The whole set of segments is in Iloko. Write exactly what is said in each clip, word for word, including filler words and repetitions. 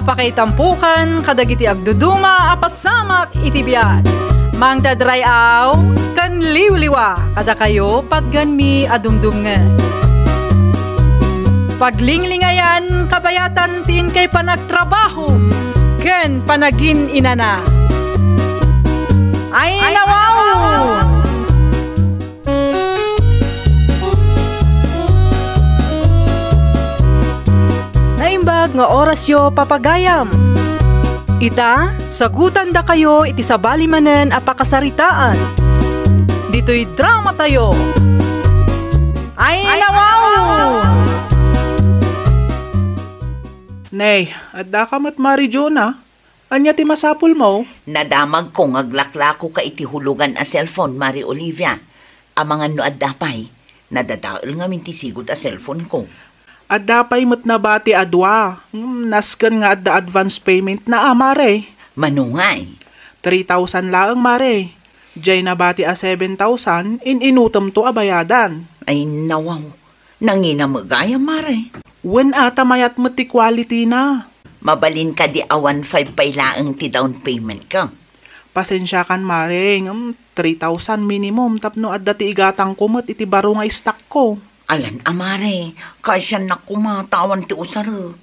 Pakaitampokan kadagiti agduduma a pasamak iti biag. Mangdadray-aw ken liwliwa kadakayo patgenmi a dumdumngeg. Paglinglingayan kabayatan ti inkay panagtrabaho ken panagin-inana. Ay, nawaw! Naimbag nga orasyo, papagayam. Ita, sagutandakayo iti sabali manen a pakasaritaan. Ditoy dramatayo. Ay, nawaw! Nay, addaka met, Mari Jonah? Ania ti masapulmo? Nadamagko nga aglaklakoka iti hulugan a cellphone, Mari Olivia. Amangan no adda pay, nadadael ngamin ti sigud a cellphone-ko. Adda pay met nabati a dua. Hmm, nasken nga adda advance payment na, a, Mare. Mano ngay? Three thousand laeng, Mare. Jay nabati a seven thousand, in-inutemto a bayadan. Ay, nawaw. Nangina met gayam, Mare. Wen a, ta mayat met ti quality na. Mabalin kadi a one five pay laeng ti down payment-ko? Pasensiakan, Mare, ngem three thousand minimum tapno adda ti igatangko met iti baro nga stock-ko. Alan a, Mare, kaasiannak koma ta awan ti usarek.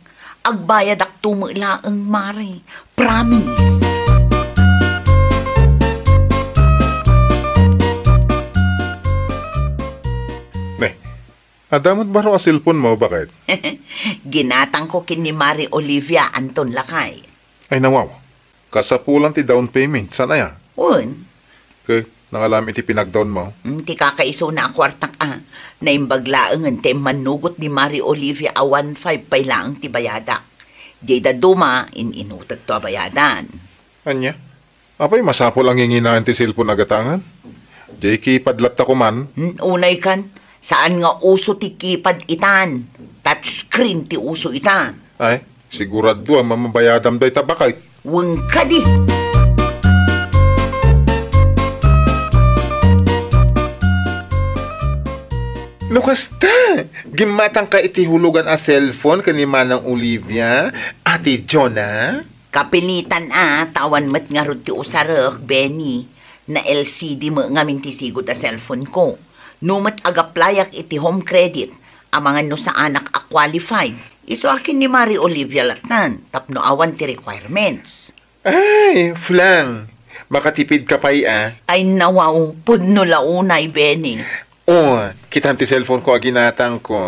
Agbayadakto met laeng, Mare. Promise. Ne, adda met baro a cellphone-mo, baket? Ginatangko ken ni Mari Olivia, Anton, lakay. Ay, nawaw. Kasapulan ti down payment, saan aya? Wen. Ket nangalam iti pinagdown-mo? Mm, ti kakaisuna a kuartak a. Naimbag laengen ta immannugot ni Mari Olivia a one five pay laeng ti bayadak. Jay dadduma, in-inutekto a bayadan. Ania? Apay masapul a nginginaen ti cellphone a gatangen? Jay keypad latta koman? Mm, unay kan, saan nga uso ti keypad itan. Touchscreen ti uso ita. Ay, sigurado a mamabayadam dayta, baket. Wen kadi. No kasta, gimmatangka iti hulugan a cellphone ken ni Manang Olivia, Ate Jonah? Kapilitan a, ta awan met ngarud ti usarek, Benny. Na L C D met ngamin ti sigud a cellphone-ko. No met ag-applyak iti home credit, amangan no saanak a qualified. Isu a ken ni Mari Olivia lattan, tapno awan ti requirements. Ay, Flang, makatipidka pay a. Ay, nawaw, pudno la unay, Benny. O, kitam ti cellphone-ko a ginatangko.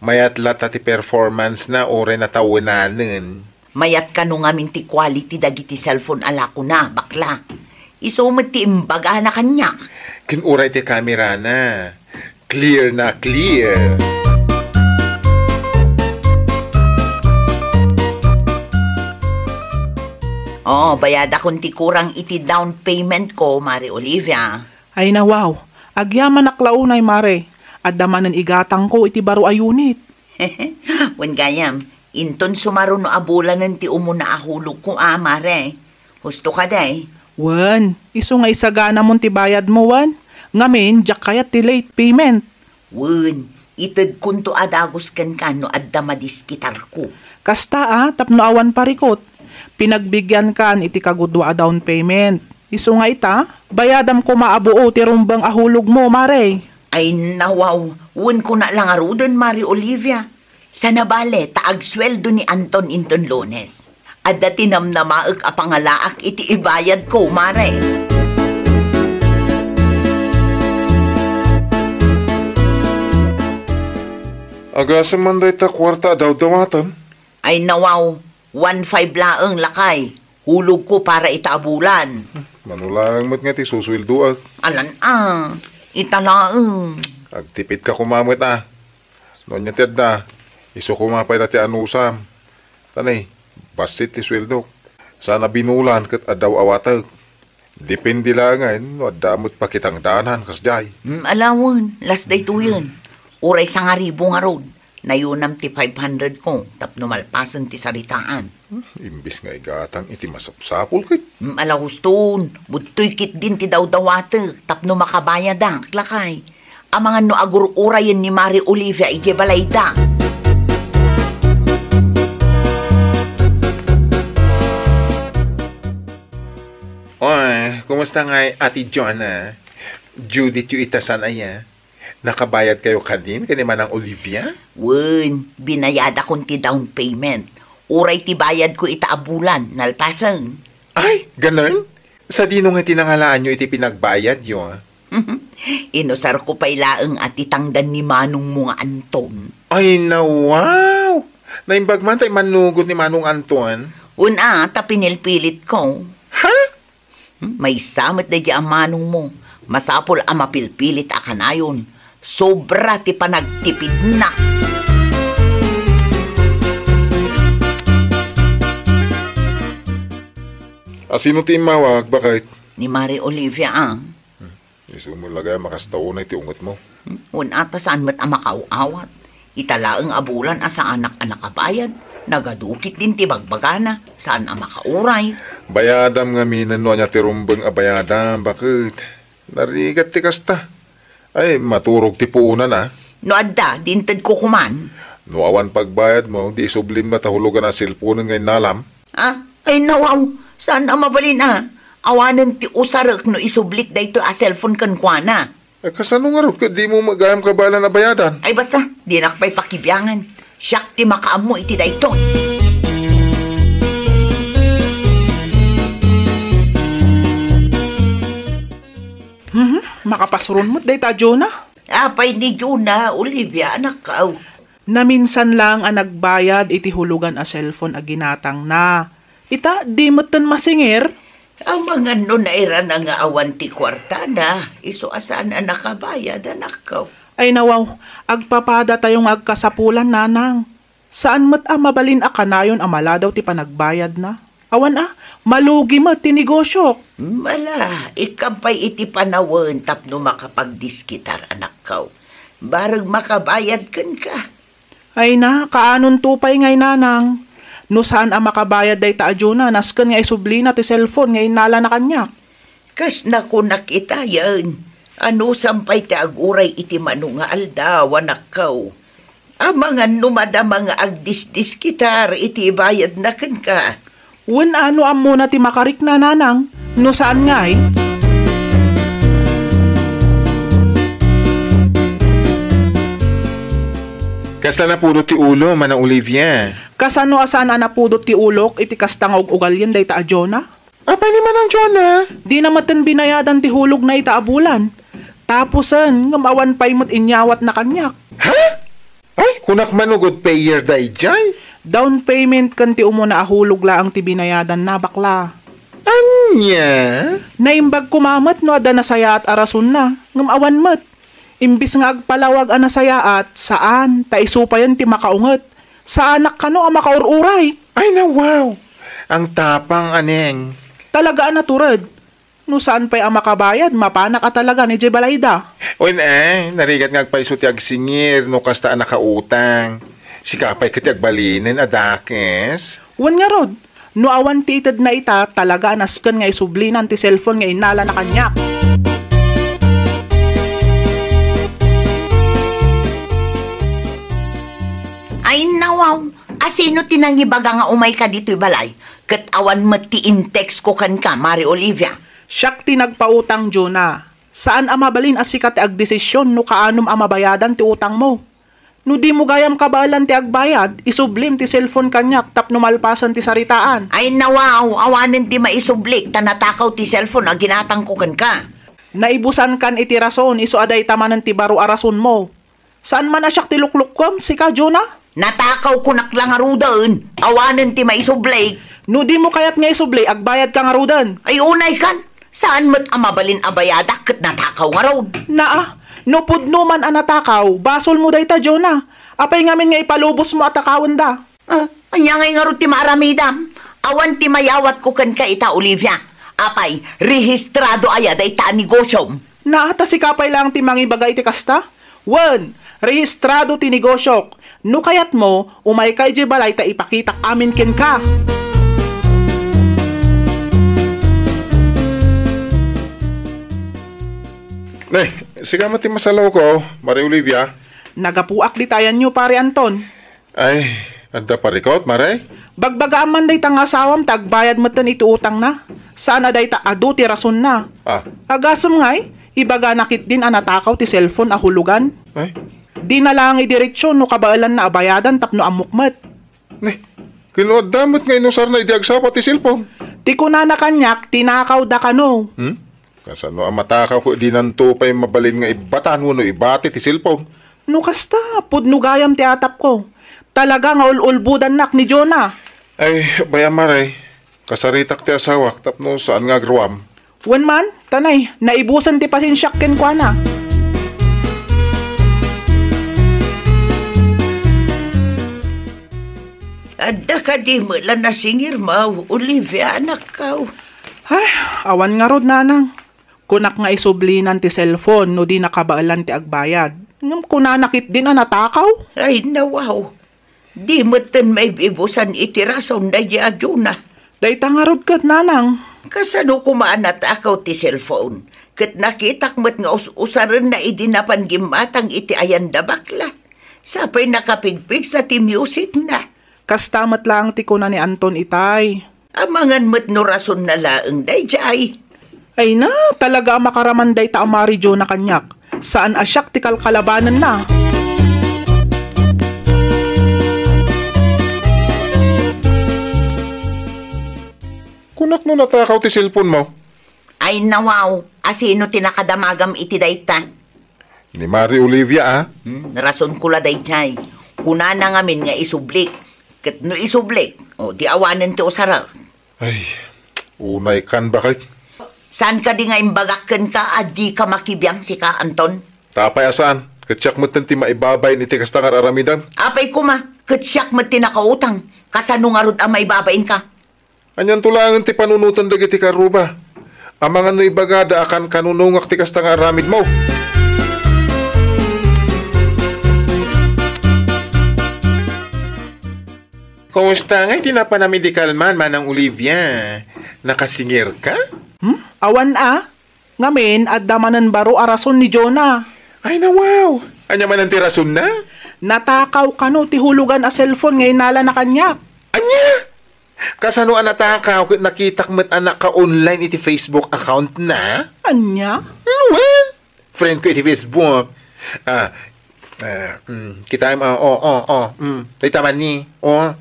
Mayat latta ti performance-na uray natawenanen. Mayat kano ngamin ti quality dagiti cellphone a lakona, bakla. Isu met ti imbagana kaniak. Ken uray ti camera-na. Clear na clear. O, bayadakon ti kurang iti down payment-ko, Mari Olivia. Ay, nawaw. Agyamanak la unay, Mare. Adda manen igatangko iti baro a unit. Wen gayam, inton sumaruno a bulanen ti umuna a hulogko a, Mare. Husto kadi? Wen, isu nga isaganamon ti bayadmo, wen? Ngamin, diak kayat ti late payment. Wen, itedkonto a dagus kenka no adda madiskitarko. Kasta a, tapno awan parikut. Pinagbigiankan iti kagudua a down payment. Isu nga ita, bayadam koma a buo ti rumbeng a hulogmo, Mare. Ay, nawaw, wen kuna la ngaruden, Mari Olivia. Saan a bale, ta agsueldo ni Anton inton Lunes. Adda ti namnamaek a pangalaak iti ibayadko, Mare. Agasem man dayta kuarta a dawdawatem? Ay, nawaw, one five laeng, lakay. Hulogko para ita a bulan. Mano laeng met nga ti susueldoak? Alan a, ita laeng. Agtipidka koma met a. No ania ti adda, isu koma pay la ti anusam. Ta nay, bassit ti sueldok. Saan a binulan ket adda awatek. Depende laengen no adda met pakitangdanan kasdiay. Mm, ala wen, las daytoyen. Uray sangaribu ngarud. Nayunam ti five hundred ko tapno malpasen ti saritaan. Hmm, imbes nga igatang iti masapsapul ket. Hmm, ala huston, budtoy ketdin ti dawdawatek tapno makabayadak, lakay. Amangan no agur-urayen ni Mari Olivia idiay balayda. Kumusta ngay, Ate Jonah? Due date yo ita saan aya? Nakabayad kayo kadin ken ni Manang Olivia? Wen, binayadak ti down payment. Uray ti bayad ko ita a bulan, nalpasen. Ay, ganun? Sadino nga ti nangalaan yo iti pinagbayad yo? Inusar ko pay laeng a ti tangdan ni manong mo nga Anton. Ay, na, wow! Naimbag man tay mannugot ni Manong Anton. Una, ta pinilpilit ko. Ha? Hmm, maysa met daydi a manong mo. Masapul a mapilpilit a kanayon. Sobra ti panagtipidna. Asino ti immawag, baket? Ni Mari Olivia, ah. Hmm. Isu met la gayam a kasta unay ti ungetmo. Hmm, wen, ata saan met a makaaw-awat. Ita laeng a bulan a saanak a nakabayad. Nagadu ketdin ti bagbagana, saan a makauray. Bayadam ngamin no ania ti rumbeng a bayadam, baket. Narigat ti kasta. Ay, maturog ti puonan, a. No adda, di intedko koman. No awan pagbayadmo, di isublim ta hulogan a cellphone nga innalam. Ah, ay, nawaw, saan a mabalin, a. Awanen ti usarek no isublik daytoy a cellphone kenkuana. Eh, kasano ngarud ket dimo met gayam kabaelan a bayadan? Ay, basta, dinak pay pakibiangan. Siak ti makaammo iti daytoy. Mhm, makapasuron met dayta a Jonah. Apay ni Jonah, Olivia, anak, aw. Naminsan laeng a nagbayad iti hulogan a cellphone a ginatangna. Ita, di metten masingir. Amangan no nairana nga awan ti kuartana, isu a saan a nakabayad, anakko. Ay, nawaw, agpapadatayo nga agkasapulan, nanang. Saan met a mabalin a kanayon a maladaw ti panagbayadna. Awan a, malugi met ti negosiok. Mala, ikkam pay iti panawen tapno makapagdiskitar, anakko. Bareng makabayad kenka. Ay na, kaanonto pay ngay, nanang. No saan a makabayad dayta a Jonah, nasken nga isublina ti cellphone nga innalana kaniak. Kas nakunak itayen, anusam pay ti aguray iti mano nga aldaw, anakko. Amangan no madama nga agdisdiskitar iti ibayadna kenka. Wen a no ammona ti makarikna, nanang, no saan ngay. Kasla napudot ti ulo, Manang Olivia? Kasano a saan a napudot ti ulok iti kasta nga ug-ugalien dayta a Jonah? Apay ni Manang Jonah? Dina metten binayadan ti hulogna ita a bulan. Tapusen, ngem awan pay met inyawatna kaniak. Ha? Ay, kunak man no good payer daydiay. Down payment ken ti umuna a hulog laeng ti binayadanna, bakla. Ania? Naimbag koma met no adda nasayaat a rasonna, ngem awan met. Imbis nga agpalawag a nasayaat, saan, ta isu payen ti makaunget. Saanak kano a makaur-uray. Ay, nawaw! Ang tapang, aneng. Talaga a natured. No saan pay a makabayad, mapanak a talagan idiay balayda. Wen, eh, narigat nga agpayso ti agsingir no kasta a nakautang. Sika pay ket ti agbalinen a dakes. Wen ngarud, no awan ti itedna ita, talaga a nasken nga isublinan ti cellphone nga innalana kaniak. Ay, nawaw, asino ti nangibaga nga umayka ditoy balay? Ket awan met ti in-text ko kenka, Mari Olivia. Siak ti nagpautang, Jonah. Saan a mabalin a sika ti agdesisyon no kaanom a mabayadan ti utangmo. No dimo gayam kabaelan ti agbayad, isublim ti cellphone kaniak tapno malpasen ti saritaan. Ay, nawaw, awanen ti maisublik ta natakaw ti cellphone a ginatangko kenka. Naibusankan iti rason, isu a dayta manen ti baro a rasonmo. Saan man a siak ti luklukkom, sika, Jonah? Natakaw kunak la ngaruden. Awanen ti maisublik. No dimo kayat nga isubli, agbayadka ngaruden. Ay, unay kan. Saan met a mabalin a bayadak ket natakaw ngarud. Naa, no pudno man a natakaw, basolmo dayta, Jonah. Apay ngamin nga ipalubosmo a takawenda? Ah, ania ngay ngarud ti maaramidam? Awan ti mayawatko kenka ita, Olivia. Apay, rehistrado aya dayta a negosyom? Naa, ta sika pay laeng ti mangibaga iti kasta? Wen, rehistrado ti negosyok. No kayatmo, umayka idiay balay ta ipakitak amin kenka. Ne, sika met ti masalawko, Mari Olivia. Nagapuak dita ayanyo, Pare Anton. Ay, Adda parikut, Mare? Bagbagaam man dayta nga asawam ta agbayad metten iti utangna. Saan a dayta adu ti rasonna. Ah. Agasem ngay, ibagana ketdin a natakaw ti cellphone a hulugan. Ay? Dina laeng idiretso no kabaelanna a bayadan tapno ammok met. Ni, ken no adda met nga inusarna idi agsapa ti cellphone? Ti kunana kaniak, tinakawda kano. Hmm? Kasano a matakaw ket dinanto pay mabalin nga ibbatan wenno ibati ti cellphone? No kasta, pudno gayam ti atapko. Talaga nga ul-ulbodannak ni Jonah. Ay, bay-am, Mare. Kasaritak ti asawak tapno saan nga agruam. Wen man, ta nay, naibusen ti pasensiak kenkuana. Adda kadi met la nasingirmo, Olivia, anakko? Ay, awan ngarud, nanang. Kunak nga isublinan ti cellphone no di nakabaelan ti agbayad. Ngem kunana ketdin a natakaw. Ay, nawaw. Di metten maibibusan iti rason daydi a Jonah. Dayta ngarud ket, nanang. Kasano koma a natakaw ti cellphone? Ket nakitak met nga us-usarenna idi napan gimmatang iti ayan da bakla. Sa pay nakapigpigsa ti musicna. Kasta met laeng ti kuna ni Anton itay. Amangan met no rasonna laeng daydiay. Ay na, talaga a makaraman dayta a Mari Jonah kaniak. Saan a siak ti kalkalabanenna. Kunak no natakaw ti cellphone mo. Ay nawaw, asino ti nakadamagam iti dayta? Ni Mari Olivia, a? Hmm, rasonko la daydiay. Kunana ngamin nga isublik. Ket no isublik, o, di awanen ti usarek. Ay, unay kan, baket. Saan kadi nga imbagak kenka a dika makibiang sika, Anton? Apay a saan, ket siak metten ti maibabain iti kasta nga ar-aramidem. Apay koma, ket siak met ti nakautang. Kasano ngarud a maibabainka? Anianto laengen ti panunoten dagiti karruba? Amangan no ibagada a kankanunongak ti kasta nga aramidmo. Kumusta ngay ti napanam idi kalman, Manang Olivia? Nakasingirka? Hmm? Awan a. Ngamin, adda manen baro a rason ni Jonah. Ay, nawaw! Ania manen ti rasonna? Natakaw kano ti hulugan a cellphone nga innalana kaniak. Ania? Kasano a natakaw ket nakitak met a naka-online iti Facebook account na? Ania? Hmm, well, friend ko iti Facebook. Ah, ah, mm, kitaem, ah, oh, oh, oh, mm, dayta man ni, oh,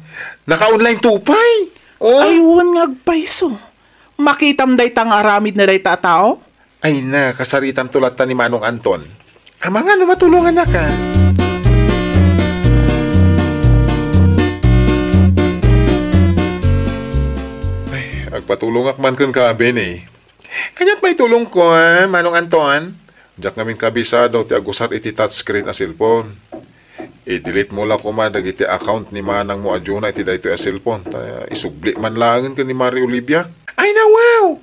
naka-online to pay. Oh. Ay, wen nga agpayso. Makitam dayta nga aramid na dayta a tao? Ay na, kasaritam to latta ni Manong Anton. Amangan no matulongannaka. Ay, agpatulongak man kenka, Benny. Kaniat maitulongko, a, Manong Anton? Diak ngamin kabisado ti agusar iti touchscreen a cellphone. I-delete mo la koma dagiti account ni manangmo a Jonah iti daytoy a cellphone. Ta isubli man laengen ken ni Mari Olivia. Ay, nawaw!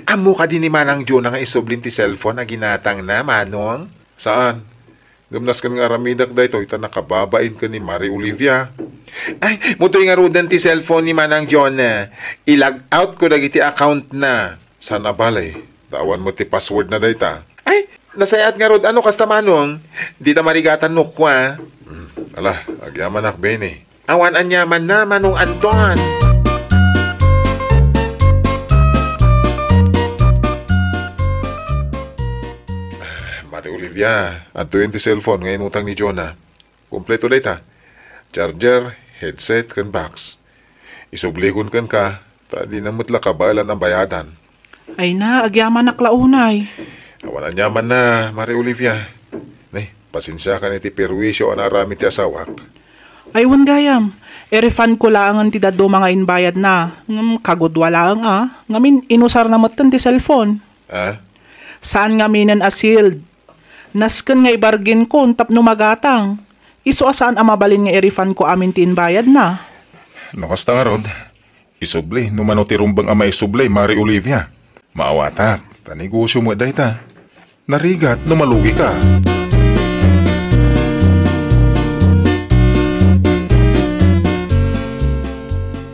Ammo kadi ni Manang Jonah nga isublin ti cellphone a ginatangna, Manong? Saan? Ngem nasken nga aramidek daytoy ta nakababain ken ni Mari Olivia. Ay, mutoy ngaruden ti cellphone ni Manang Jonah. I-log out ko dagiti account na. Saan a bale, ta awan met ti password na dayta. Ay, nasayaat ngarud, ano kasta, Manong? Dita marigatan no kua. Hmm, ala, agyamanak, Benny. Awan aniamanna, Manong Anton. Mari Olivia, adtoyen ti cellphone nga inutang ni Jonah. Kompleto dayta. Charger, headset, ken box. Isublikon kenka, ta dina met la kabaelan a bayadan. Ay na, agyamanak la unay. Awan aniamanna, Mari Olivia. Ni, pasensiakan iti perwisyo a naaramid ti asawak. Ay, wen gayam. I-refund ko laengen ti dadduma nga imbayadna. Ngem kagudua laeng a. Ngamin, inusarna metten ti cellphone. Ah? Saan ngaminen a sealed. Nasken nga ibargain ko tapno magatang. Isu a saan a mabalin nga i-refund ko amin ti imbayadna. No kasta ngarud, isubli no mano ti rumbeng a maisubli, Mari Olivia. Maawatak, ta negosyo met dayta. Narigat no malugika.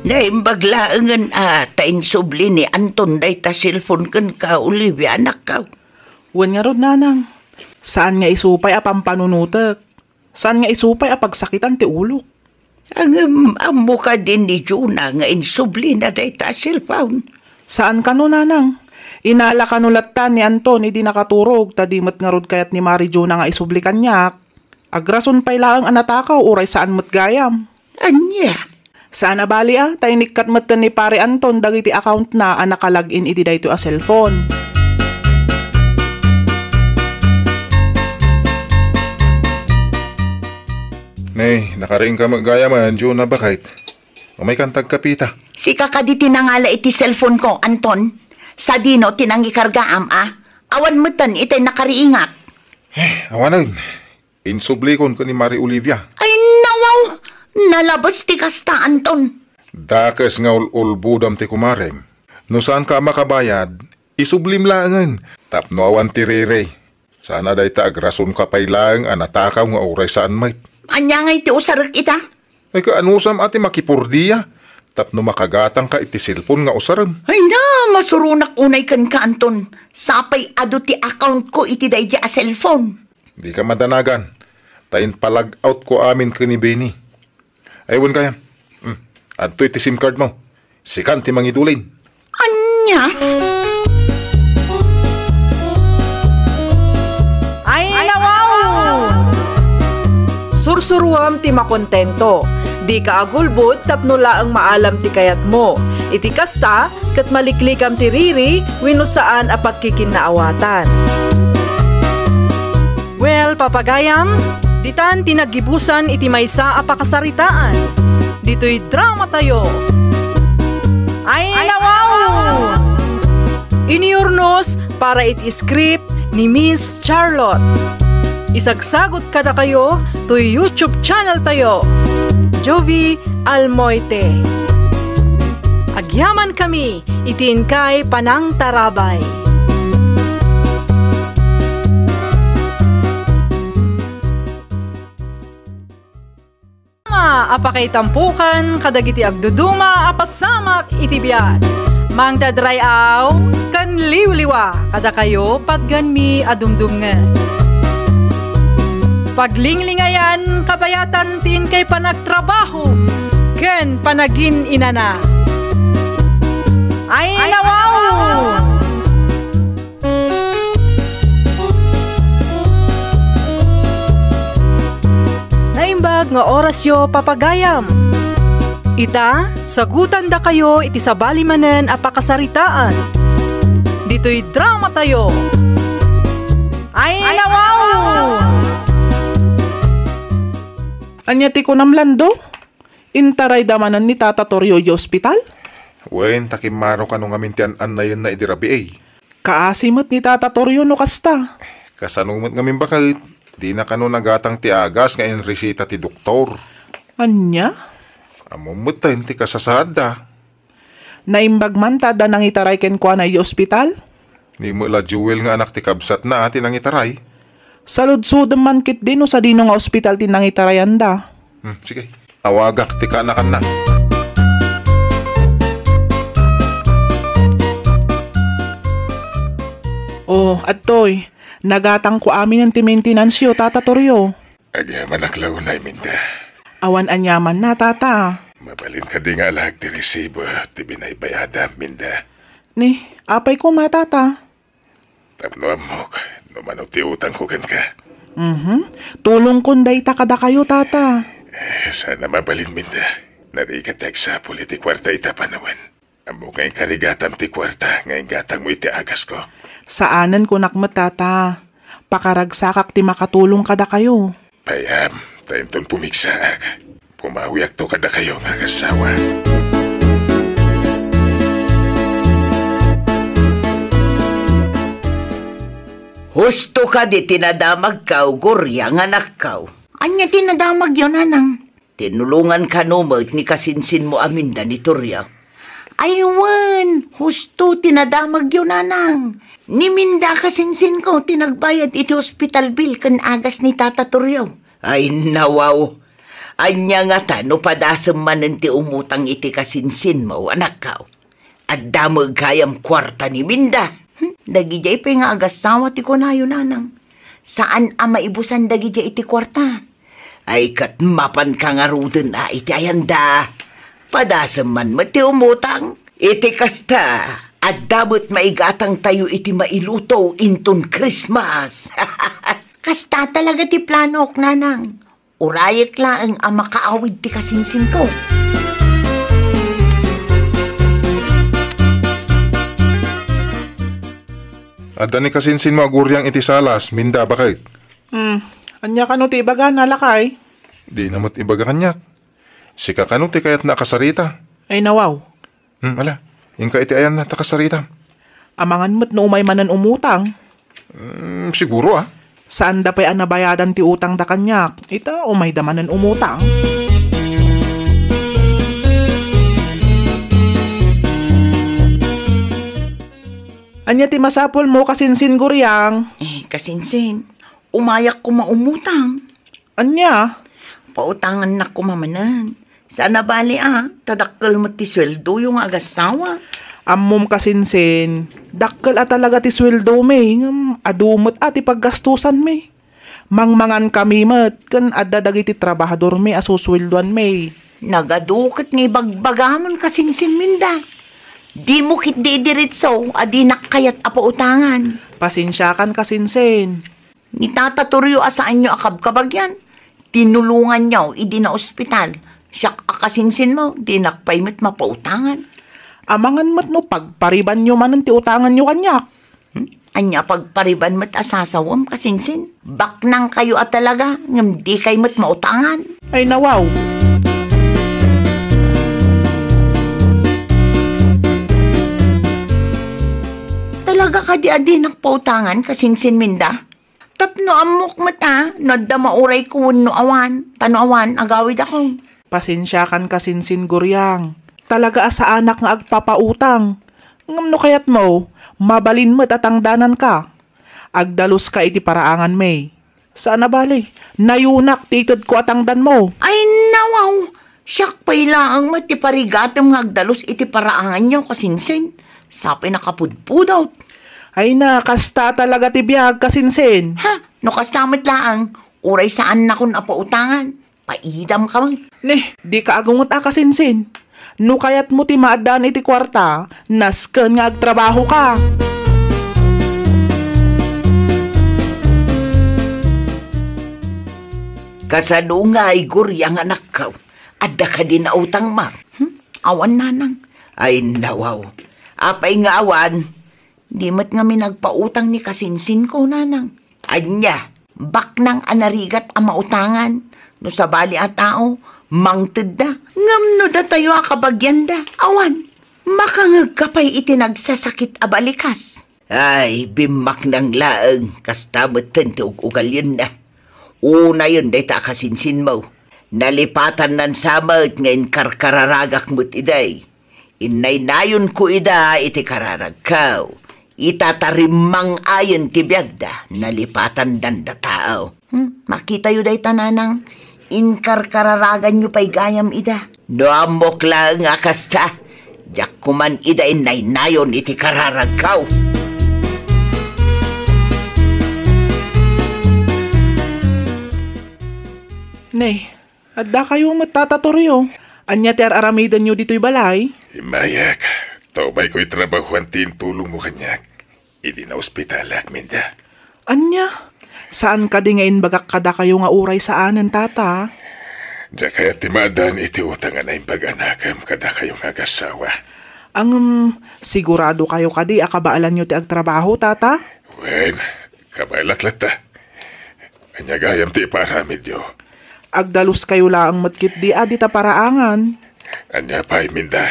Naimbag laengen a ta insubli ni Anton dayta cellphone kenka, Olivia, anakko. Wen ngarud, nanang. Saan nga isu pay a pampanunotek. Saan nga isu pay a pagsakitan ti ulok. Ngem ammo kadi ni Jonah nga insublina dayta a cellphone? Saan kano, nanang. Inala kano latta ni Anton idi nakaturog, ta di met ngarud kayat ni Mari Jonah nga isubli kaniak. Agrason pay laeng a natakaw uray saan met gayam. Ania? Saan a bali a, ta inikkat metten ni Pare Anton dagiti accountna a naka-login iti daytoy a cellphone. Nay, nakariingka met gayam, Jonah, baket? Umaykan ta agkapita. Sika kadi ti nangala iti cellphone ko, Anton? Sadino ti nangikargaam a? Awan metten itay nakariingak. Eh, awanen. Insublikon ken ni Mari Olivia. Ay, nawaw! Nalabes ti kasta, Anton. Dakes nga ul-ulbodam ti kumarem. No saanka a makabayad, isublim laengen tapno awan ti riri. Sana dayta agrasonka pay laeng a natakaw nga uray saan met. Ania ngay ti usarek ita? Ay, kaanusam a ti makipordia tapno makagatangka iti cellphone nga usarem? Ay na, masuronak unay kenka, Anton. Sapay adu ti account ko iti daydi a cellphone. Dika madanagan, ta inpa-log out ko amin ken ni Benny. Ay, wen kayam. Hmm. Adtoy ti SIM card mo. Sikan ti mangidulin. Ania? Ay, nawaw! Sursuruam ti makontento. Dika agulbod tapno laeng maalam ti kayatmo. Iti kasta, ket maliklikam ti riri wenno saan a pagkikinnaawatan. Well, papagayam, ditan ti naggibusan iti maysa a pakasaritaan. Ditoy dramatayo. Ay, nawaw! Iniurnos para iti script ni Miss Charlotte. Isagsagot kadakayo toy YouTube channel tayo, Jovie Almoite. Agyaman kami iti inkay panangtarabay. A pakaitampokan kadagiti agduduma a pasamak iti biag. Mangdadray-aw ken liwliwa kadakayo patgenmi a dumdumngen. Paglinglingayan kabayatan ti inkay panagtrabaho ken panagin-inana. Ay, nawaw! Naimbag nga orasyo, papagayam. Ita, sagutandakayo iti sabali manen a pakasaritaan. Ditoy dramatayo. Ay, nawaw! Ania ti kunam, Lando? Intarayda manen ni Tata Torio idiay ospital? Wen, ta kimmaro kano ngamin ti an-annayenna idi rabii. Kaasi met ni Tata Torio no kasta. Kasano met ngamin baket, dina kano nagatang ti agas nga inresita ti doktor. Ania? Ammom metten ti kasasaadda. Naimbag man ta adda nangitaray kenkuana idiay ospital? Ni met la Joel nga anak ti kabsatna a ti nangitaray. Saludsodem man ketdi no sadino nga ospital ti nangitarayanda. Hmm, sige. Awagak ti kaanakanna. Oh, adtoy. Nagatangko aminen ti maintenance-yo, Tata Torio. Agyamanak la unay, Minda. Awan aniamanna, Tata. Mabalin kadi nga alaek ti resibo ti binaybayadam, Minda? Ni, apay koma, Tata? Tapno ammok no mano ti utangko kenka. Mhm. Tulongkon dayta kadakayo, Tata. Eh, sana mabalin, Minda. Narigat ti agsapul iti kuarta ita panawen. Ammok nga inkarigatam ti kuarta nga inggatangmo iti agasko. Saanen kunak met, Tata. Pakaragsakak ti makatulong kadakayo. Payam, ta inton pumigsaak, pumawiakto kadakayo nga agassawa. Husto kadi ti nadamagkaw, Gloria, nga anakkaw. Ania ti nadamagyo, nanang? Tinulongan kano met ni kasinsinmo a Minda ni Torio? Ay wen, husto ti nadamagyo, nanang. Ni Minda a kasinsinko ti nagbayad iti hospital bill ken agas ni Tata Torio. Ay, nawaw. Ania ngata no padasem manen ti umutang iti kasinsinmo, anakkaw? Adda met gayam kuarta ni Minda. Hmm, dagidiay pay nga agassawa ti kunayo, nanang. Saan a maibusan dagidiay iti kuarta. Ay ket mapanka ngaruden a iti ayanda. Padasem man met ti umutang. Iti kasta, adda met maigatangtayo iti mailuto inton Christmas. Kasta talaga ti planok, Nanang. Urayek laeng a makaawid ti kasinsinko. Adda ni kasinsinmo a guriang iti salas, Minda, baket? Hmm, ania kano ti ibagana, lakay? Dina met ibaga kaniak. Sika kano ti kayatna a kasarita? Ay, nawaw. Hmm, ala, inka iti ayanna ta kasarita. Amangan met no umay manen umutang. Hmm, siguro, ah. Saanda pay a nabayadan ti utangda kaniak, ita umayda manen umutang. Ania ti masapulmo, kasinsin, guriang? Eh, kasinsin, umayak koma umutang. Ania? Pautangannak koma manen. Saan a bali a, ta dakkel met ti sueldoyo nga agassawa. Ammom, kasinsin, dakkel a talaga ti sueldomi, ngem adu met a ti paggastusanmi. Mangmangan kami met, ken adda dagiti trabahadormi a susueldoanmi. Nagadu ket nga ibagbagamon, kasinsin, Minda. Dimo ketdi idiretso a dinak kayat a pautangan. Pasensiakan, kasinsin. Ni Tata Torio a saanyo a kabkabagian, tinulonganyo idi naospital. Siak a kasinsinmo, dinak pay met mapautangan. Amangan met no pagparibanyo manen ti utanganyo kaniak. Hmm? Ania pagpariban met a sasawem, kasinsin? Baknangkayo a talaga, ngem dikay met mautangan. Ay, nawaw. Talaga kadi a dinak pautangan, kasinsin, Minda? Tapno ammok met a no adda maurayko wenno awan, ta no awan, agawidakon. Pasensiakan, kasinsin, guriang. Talaga a saanak nga agpapautang. Ngem no kayatmo, mabalin met a tangdananka. Agdaluska iti paraanganmi. Saan a bali, nayunak ti itedko a tangdanmo. Ay, nawaw! Siak pay laeng met ti parigatem nga agdalus iti paraanganyo, kasinsin. Sapay nakapudpudot. Ay na, kasta talaga ti biag, kasinsin. Ha? No kasta met laeng, uray saannakon a pautangan. Paidam ka met. Ne, dika agunget a, kasinsin. No kayatmo ti maaddaan iti kuarta, nasken nga agtrabahoka. Kasano ngay, guriang, anakko? Adda kadi nautangmo? Hmm? Awan, Nanang. Ay, nawaw. Apay nga awan? Di met ngamin agpautang ni kasinsinko, Nanang. Ania, baknang a narigat a mautangan. No sabali a tao, mangtedda. Ngem no datayo a kabagianda, awan. Makangegka pay iti nagsasakit a balikas. Ay, bimmaknang laeng, kasta metten ti ug-ugalenna. Unayen dayta a kasinsinmo. Nalipatannan sa met nga inkarkararagak met idi. Innaynayonko ida iti kararagko. Ita ta rimmang-ayen ti biagda, nalipatandanda tao. Hmm, makitayo dayta, Nanang. Inkarkararaganyo pay gayam ida. No ammok laeng a kasta, diak koman ida innaynayon iti kararagko. Ne, addakayo met, Tata Torrio. Ania ti ar-aramidenyo ditoy balay? Immayak, ta umayko itrabahoan ti intulongmo kaniak idi naospitalak, Minda. Ania? Saan kadi nga imbagak kadakayo nga uray saanen, Tata? Diak kayat ti maaddaan iti utang a naimbag a anakem kadakayo nga agassawa. Ngem, siguradokayo kadi a kabaelanyo ti agtrabaho, Tata? Wen, kabaelak latta. Ania gayam ti ipaaramidyo? Agdaluskayo laeng met ketdi a dita paraangan. Ania pay, Minda?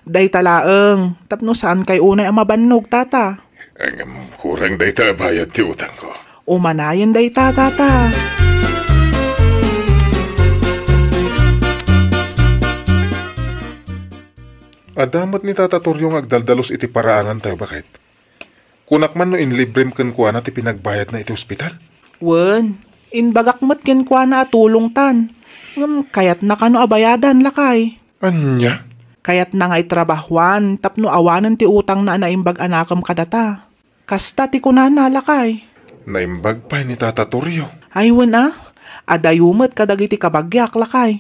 Dayta laeng, tapno saankay unay a mabannog, Tata. Ngem kurang dayta a bayad ti utangko. Umanayen dayta, Tata. Adda met ni Tata Torrio nga agdaldalus iti paraangantayo, baket. Kunak man no inlibrem kenkuana ti pinagbayadna iti ospital? Wen, imbagak met kenkuana a tulongtan. Ngem kayatna kano a bayadan, lakay? Ania? Kayatna nga itrabahoan tapno awanen ti utangna a naimbag a anakem kadata. Kasta ti kunana, lakay. Naimbag pay ni Tata Torrio. Ay, wen a. Adayo met kadagiti kabagiak, lakay.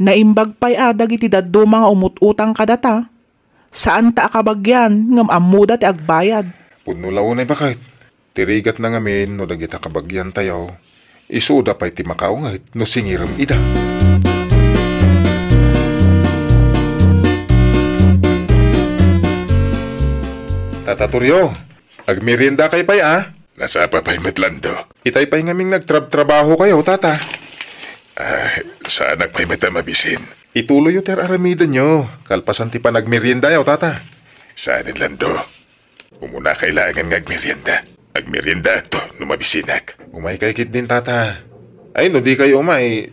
Naimbag pay a dagiti dadduma nga umut-utang kadata. Saanta a kabagian ngem ammoda ti agbayad. Pudno la unay, baket. Ti rigatna ngamin no dagita kabagiantayo, isuda pay ti makaunget no singirem ida. Tata Torrio, agmeriendakayo pay a? Nasapa pay met, Lando. Itay pay ngamin nga agtrabtrabahokayo, Tata. Ah, saanak pay met a mabisin. Ituloyyo ti ar-aramidenyo, kalpasan ti panagmeriendayo, Tata. Saanen, Lando. Umunakay laengen nga agmerienda. Agmeriendaakto no mabisinak. Umaykay ketdin, Tata. Ay, no dikayo umay,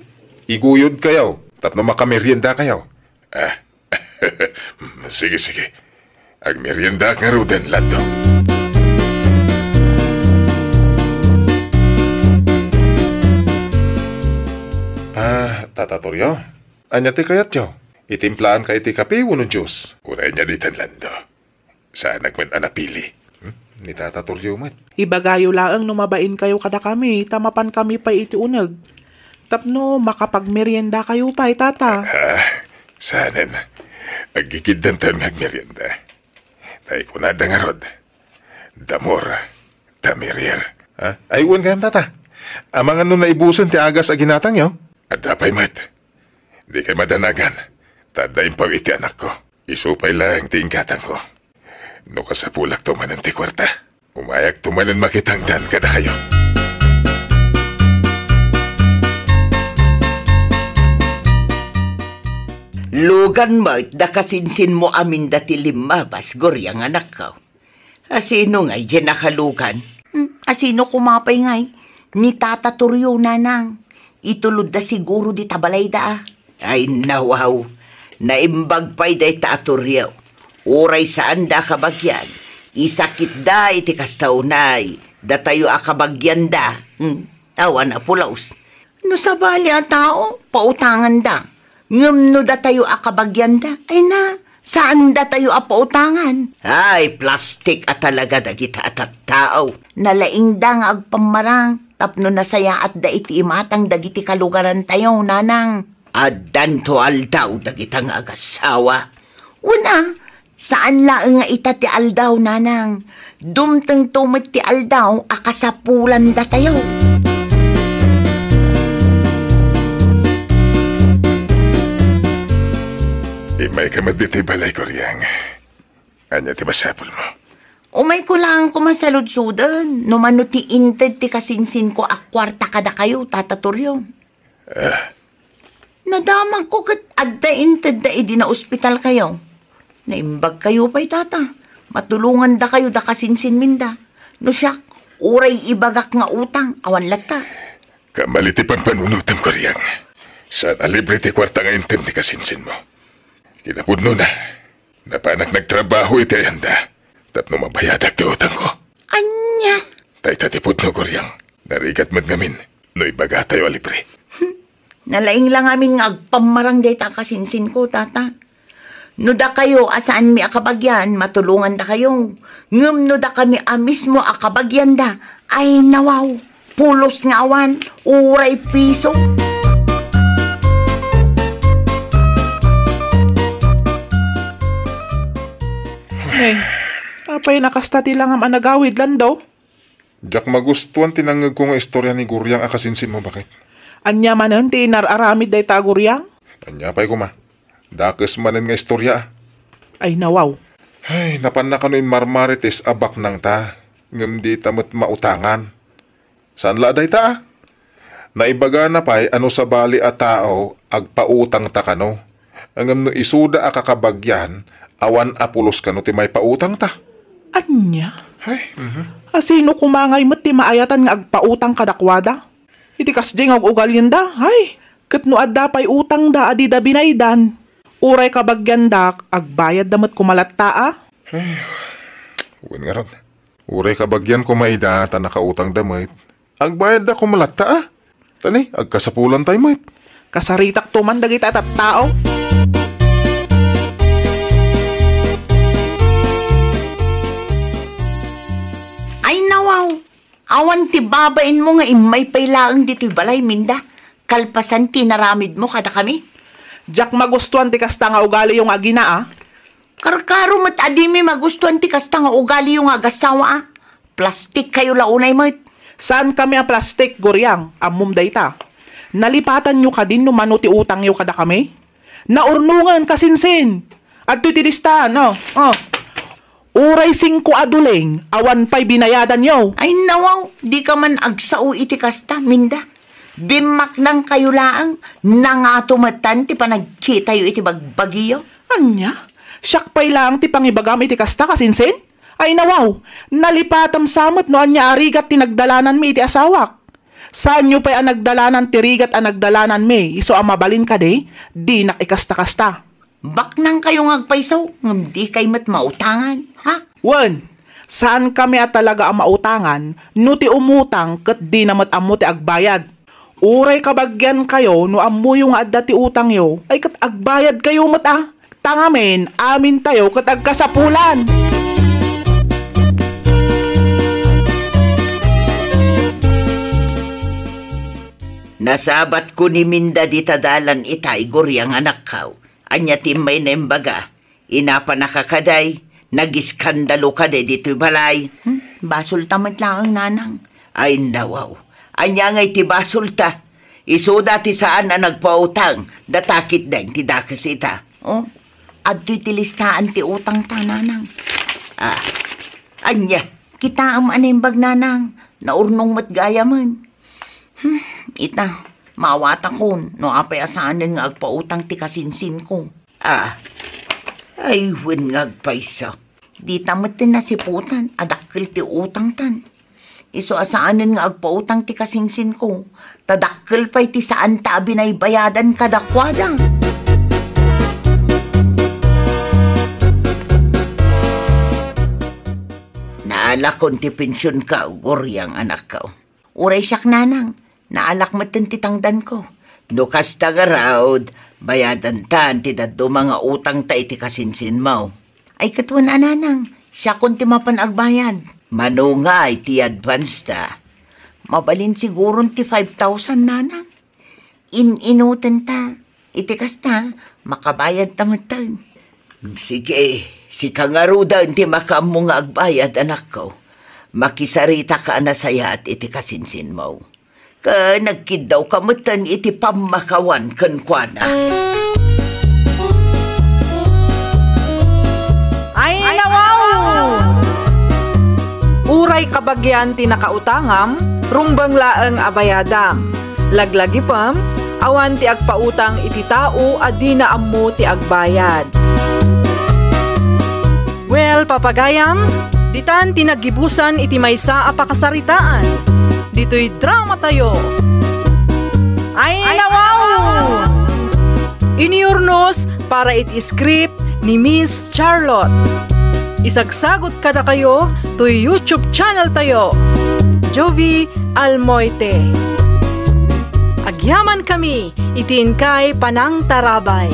iguyodkayo tapno makameriendakayo. Ah, sige, sige. Agmeriendaak ngaruden, Lando. Ah, Tata Torrio, ania ti kayatyo? Itimplaankayo ti kape wenno juice? Uray ania ditan, Lando. Saanak met a napili. Hmm? Ni Tata Torrio met. Ibagayo laeng no mabainkayo kadakami, ta mapankami pay iti uneg. Tapno makapagmeriendakayo pay, Tata. Ah, saanen. Aggigiddanta nga agmerienda. Ta kunada ngarud, "The more, the merrier." Ha? Ay, wen gayam, Tata. Amangan no naibusen ti agas a ginatangyo? Adda pay met. Dikay madanagan, ta adda impaw iti anakko. Isu pay laeng ti inggatangko. No kasapulakto manen ti kuarta, umayakto manen makitangdan kadakayo. Lugan met da kasinsinmo aminda ti limmabas, Guriang, anakko. Asino ngay diay nakalugan? Hmm, asino koma pay ngay? Ni Tata Torrio, nanang. Itulodda siguro dita balayda a. Ay, nawaw. Naimbag pay dayta a Torrio. Uray saanda a kabagian, isakitda iti kasta unay datayo a kabagianda. Hmm, awan a pulos. No sabali a tao, pautanganda. Ngem no datayo a kabagianda, ay na, saan datayo a pautangan. Ay, plastik a talaga dagita a tattao. Nalaingda nga agpammarang tapno nasayaatda iti imatang dagiti kalugarantayo, nanang. Addanto aldaw dagita nga agassawa. Wen a, saan laeng nga ita ti aldaw, nanang. Dumtengto met ti aldaw a kasapulandatayo. Immayka met ditoy balay, Guriang. Ania ti masapulmo? Umayko laeng koma saludsoden no mano ti inted ti kasinsinko a kuarta kadakayo, Tata Torrio. Ah. Nadamagko ket adda intedda idi naospitalkayo. Naimbagkayo pay, Tata. Matulongandakayo da kasinsinminda. No siak, uray ibagak nga utang, awan latta. Kamali ti panpanunotem, Guriang. Saan a libre ti kuarta nga inted ni kasinsinmo. Kinapudnona, napanak nagtrabaho iti ayanda tapno mabayadak ti utangko. Ania? Dayta ti pudno, Guriang. Narigat met ngamin no ibagatayo a libre. Hmm. Nalaing la ngamin nga agpammarang dayta a kasinsinko, Tata. No dakayo a saanmi a kabagian, matulongandakayo. Ngem no dakami a mismo a kabagianda, ay nawaw. Pulos nga awan, uray piso. Neng, apay nakasta ti langam a nagawid, Lando? Diak magustuan ti nangngegko nga istorya ni Guriang a kasinsinmo, baket. Ania manen ti inar-aramid dayta a Guriang? Ania pay koma? Dakes manen nga istorya, a. Ay, nawaw. Ay, napanna kano immarmarites a baknangta, ngem dita met mautangan. Saan la a dayta, a. Naibagana pay a no sabali a tao, agpautangta kano. Ngem no isuda a kakabagian, awan a pulos kano ti maipautangta. Ania? Ay, mhm. Asino koma ngay met ti maayatan nga agpautang kadakuada? Iti kasdiay nga ug-ugalienda, ay, ket no adda pay utangda a dida binaydan, uray kabagiandak, agbayadda met koma latta, a. Ay, wen ngarud. Uray kabagian koma ida ta nakautangda met, agbayadda koma latta, a. Ta ni, agkasapulantay met. Kasaritakto man dagita a tattao. Ay, nawaw. Awan ti babainmo nga immay pay laeng ditoy balayminda. kalpasan ti inaramidmo kadakami? Diak magustuan ti kasta nga ugaliyo nga agina, a. Karkaro met a dimi magustuan ti kasta nga ugaliyo nga agasawa, a. Plastik kayo la unay met. Saan kami a plastik, Guriang? Ammom dayta. Nalipatanyo kadin no mano ti utangyo kadakami? Naurnongen, kasinsin. Adtoy ti listaan, o. O. Uray singko a duleng, awan pay binayadanyo. Ay, nawaw, di ka man agsao iti kasta, Minda. Dimmaknang kayo laeng, nangato metten ti panagkitayo iti bagbagiyo. Ania? Siak pay laeng ti pangibagam iti kasta, kasinsin? Ay, nawaw, nalipatam sa met no ania a rigat ti nagdalananmi iti asawak. Saanyo pay a nagdalanan ti rigat a nagdalananmi, isu a mabalin kadi, dinak ikasta-kasta. Baknang kayo nga agpayso, ngem di kay met mautangan, ha? Wen, saan kami a talaga a mautangan no ti umutang ket dina met ammo ti agbayad. Uray kabagian kayo no ammoyo nga adda ti utangyo, ay ket agbayad kayo met a. Ta ngamin, amin tayo ket agkasapulan. Nasabatko ni Minda dita dalan ita, Igor, a anakkaw. Ania ti immay naimbaga? Inapanaka kadi? Nagiskandalo kadi ditoy balay? Hmm, basolta met laeng, nanang. Ay, nawaw. Ania ngay ti basolta? Isuda ti saan a nagpautang, data ketdin ti dakes ita. O, adtoy ti listaan ti utangta, nanang. Ah, ania? Kitaem a naimbag, nanang. Naurnong met gayamen. Hmm, ita, maawatakon no apay a saanen nga agpautang ti kasinsinko. Ah, ay, wen nga agpayso. Dita met ti nasiputan a dakkel ti utangtan. Isu a saanen nga agpautang ti kasinsinko, ta dakkel pay ti saanta a binaybayadan kadakuada. Naalakon ti pensionko, Guriang, anakko. Uray siak, nanang, naalak metten ti tangdanko. No kasta ngarud, bayadantan ti dadduma nga utangta iti kasinsinmo. Ay, ket wen a, nanang, siakon ti mapan agbayad. Mano ngay ti advance ta? Mabalin siguron ti five thousand, nanang. In-inutenta. Iti kasta, makabayadta metten. Sige, sika ngaruden ti makaammo nga agbayad, anakko. Makisarita ka a nasayaat iti kasinsinmo. Ken agkiddawka metten iti pammakawan kenkuana. Ay, nawaw! Uray kabagian ti nakautangam, rumbeng laeng a bayadam. Laglagipem, awan ti agpautang iti tao a dina ammo ti agbayad. Well, papagayam, ditan ti naggibusan iti maysa a pakasaritaan. Ditoy dramatayo. Ay, nawaw! Inurnos para iti script ni Miss Charlotte. Isagsagot kadakayo toy YouTube channel tayo, Jovie Almoite. Agyaman kami iti inkay panangtarabay.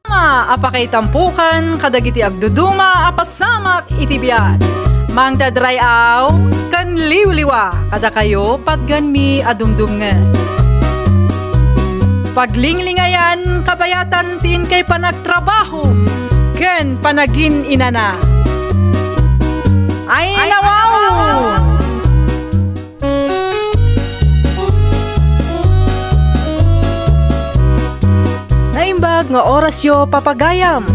Ama a pakaitampokan kadagiti agduduma a pasamak iti biag. Mangdadray-aw ken liwliwa kadakayo patgenmi a dumdumngen. Paglinglingayan kabayatan ti inkay panagtrabaho ken panagin-inana. Ay, nawaw! Naimbag nga orasyo, papagayam.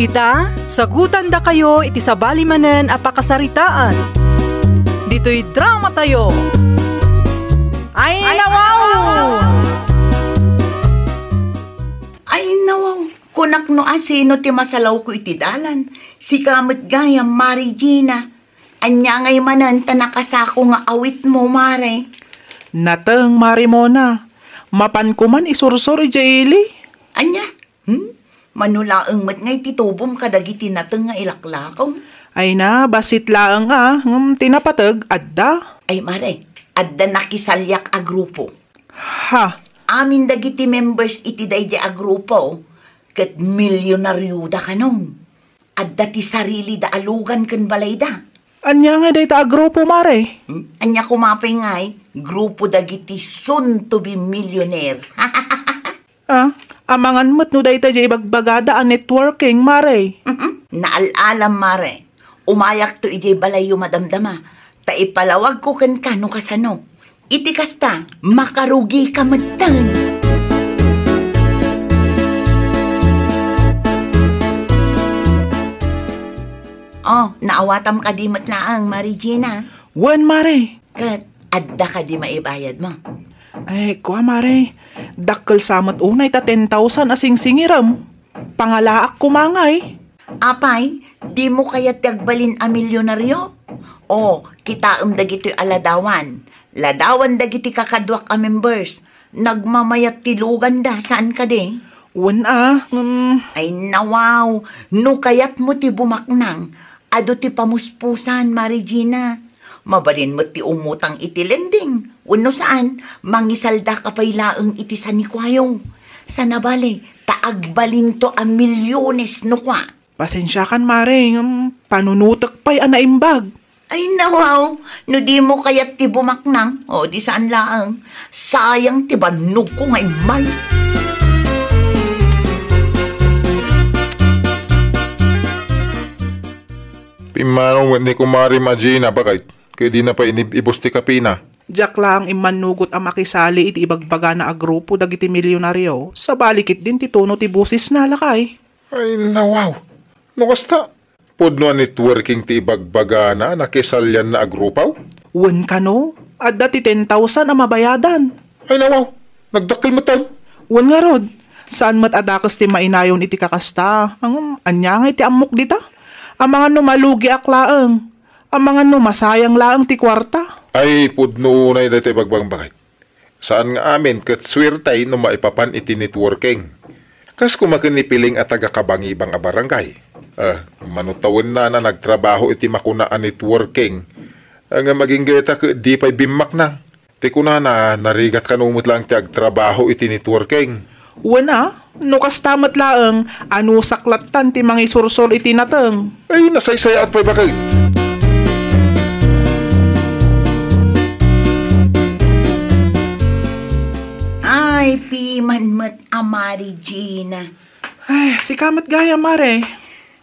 Ita, sagutandakayo iti sabali manen a pakasaritaan. Ditoy dramatayo. Ay, nawaw! Ay, nawaw! Kunak no asino ti masalawko iti dalan. Sika met gayam, Mari Gina. Ania ngay manen ta nakasako nga awitmo, Mare? Nateng, Mari Mona. Mapanko man isursor idiay ili. Ania? Hmm? Mano laeng met ngay ti tubom kadagiti nateng nga ilaklakom? Ay na, bassit laeng a, ngem ti napateg, adda. Ay, Mare, adda nakisaliak a grupo. Ha? Amin dagiti members iti daydiay a grupo, ket milyonarioda kanon. adda ti sarilida a lugan ken balayda. Ania ngay dayta a grupo, Mare? Hmm? Ania koma pay ngay, grupo dagiti soon to be millionaire. Ah, amangan met no dayta diay ibagbagada a networking, Mare. Naal-alam, Mare. Umayakto idiay balayyo madamdama, ta ipalawagko kenka no kasano. Iti kasta, makarugika metten. Oh, naawatam kadi met laeng, Mare Gina? Wen, Mare. Ket adda kadi maibayadmo? Ay, kua, Mare. Dakkel sa met unay ta ten thousand a singsingirem. Pangalaak koma ngay. Apay, dimo kayat ti agbalin a milyonaryo? O, kitaem dagitoy a ladawan. Ladawan dagiti kakaduak a members. Nagmamayat ti luganda, saan kadi? Wen a, ngem. Ay, nawaw. No kayatmo ti bumaknang, adu ti pamuspusan, Mare Gina. Mabalin met ti umutang iti lending. Wenno saan, mangisaldaka pay laeng iti sanikuayo. Sana bale, ta agbalinto a milyones no kua. Pasensiakan, Mare, ngem panunotek pay a naimbag. Ay, nawaw, no dimo kayat ti bumaknang, o, di saan laeng. Sayang ti bannogko nga immay. Pimmanaw met ni Kumare Magina, baket, ket dina pay inib-ibus ti kapina. Diak laeng immannugot a makisali iti ibagbagana a grupo dagiti milyonaryo, sabali ketdin ti tono ti bosesna, lakay. Ay, nawaw. No kasta, pudno a networking ti ibagbagana a nakisalianna a grupo? Wen kano, adda ti ten thousand a mabayadan. Ay, nawaw. Nagdakkel metten. Wen ngarud, saan met a dakes ti mainayon iti kakasta. Ngem, ania ngay ti ammok dita? Amangan no malugiak laeng. Amangan no masayang laeng ti kuarta. Ay, pudno unay dayta ibagbagam, baket. Saan nga amin ket suertay no maipapan iti networking. Kas koma ken ni Piling a taga-Kabangibang a barangay. Ah, mano tawenna a nagtrabaho iti makuna a networking. Ah, ngem agingga ita ket di pay bimmaknang. Ti kunana, narigat kano met laeng ti agtrabaho iti networking. Wen a, no kasta met laeng, anusak lattan ti mangisursor iti nateng. Ay, nasaysayaat pay, baket. Ay, piman met a Mare Gina. Ay, sika met gayam, Mare.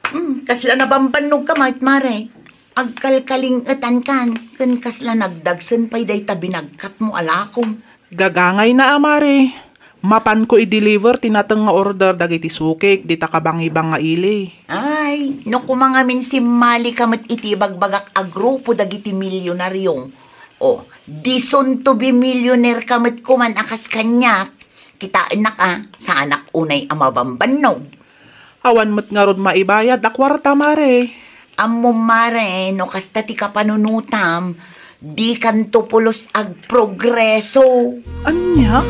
Hmm, kasla nabambannogka met, Mare. Agkalkaling-etankan, ken kasla nagdagsen pay dayta binagkatmo a lakom. Gagangayna a, Mare. Mapanko i-deliver ti nateng nga order dagiti sukik dita Kabangibang nga ili. Ay, no koma ngamin simmalika met iti ibagbagak a grupo dagiti milyonaryo. O, di soon to be millionaire ka met koman a kas kaniak. Kitaennak a, saanak unay a mabambannog. Awan met ngarud maibayad a kuarta, Mare. Ammom, Mare, no kasta ti kapanunotam, dikanto pulos agprogreso. Ania?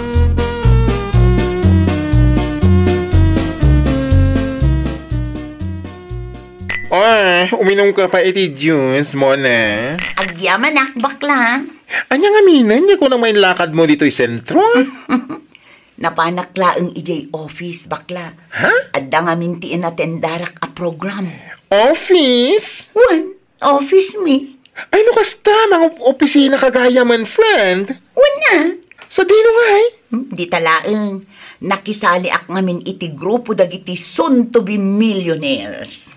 Ah, uminumka pay iti juice, Mona. Agyamanak, bakla. Ania ngaminen, nia kunam nga inlakadmo ditoy sentro? Napanak laeng idiay office, bakla. Ha? Adda ngamin ti inatendarak a program. Office? Wen, office mi. Ay, no kasta, mangopisina ka gayamen, friend. Wen a. Sadino ngay? Hmm, dita laeng. Nakisaliak ngamin iti grupo dagiti soon to be millionaires.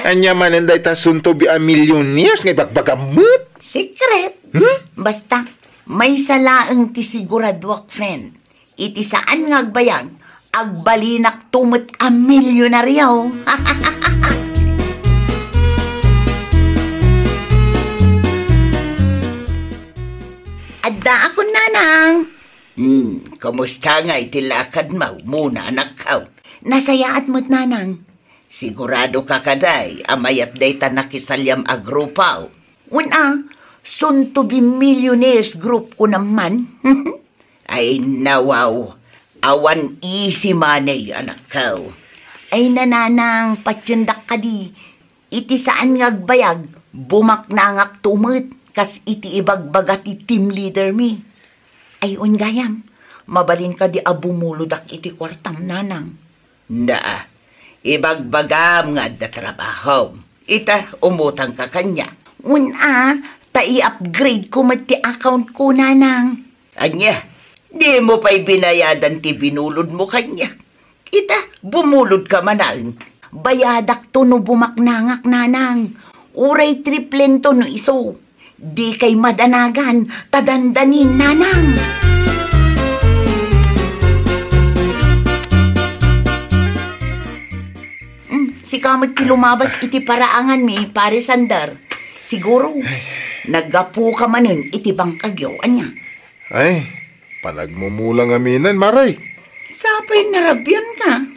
Ania manen dayta soon to be a millionaires nga ibagbagam met? Secret. Hmm? Basta, maysa laeng ti siguraduak, friend. Iti saan nga agbayag, agbalinakto met a milyonaryo. Addaakon, nanang. Hmm, kumusta ngay ti lakadmo, Mona, anakko? Nasayaat met, nanang. Siguradoka kadi a mayat dayta nakisaliam a grupo? Wen a, soon to be millionaires group kunam man. Ay, nawaw, awan easy money, anakko. Ay, nanang, patiendak kadi. Iti saan nga agbayag, bumaknangakto met, kas iti ibagbaga ti team leader mi. Ay, wen gayam, mabalin kadi a bumulodak iti kuartam, nanang? Naa, Ibagbagam nga adda trabahom. Ita, umutangka kaniak. Wen a, ta i-upgrade ko met ti account ko, Nanang. Ania, dimo pay binayadan ti binulodmo kaniak? Ita, bumulodka manen. Bayadakto no bumaknangak, Nanang. Uray triplento no isu. Dikay madanagan, ta dandanin, Nanang. Mm, sika met ti lumabas iti paraanganmi, Pare Sander. Siguro, naggapuka manen iti bangkagyo, ania? Ay, panagmumula ngaminen, Mare. Sapay narabianka.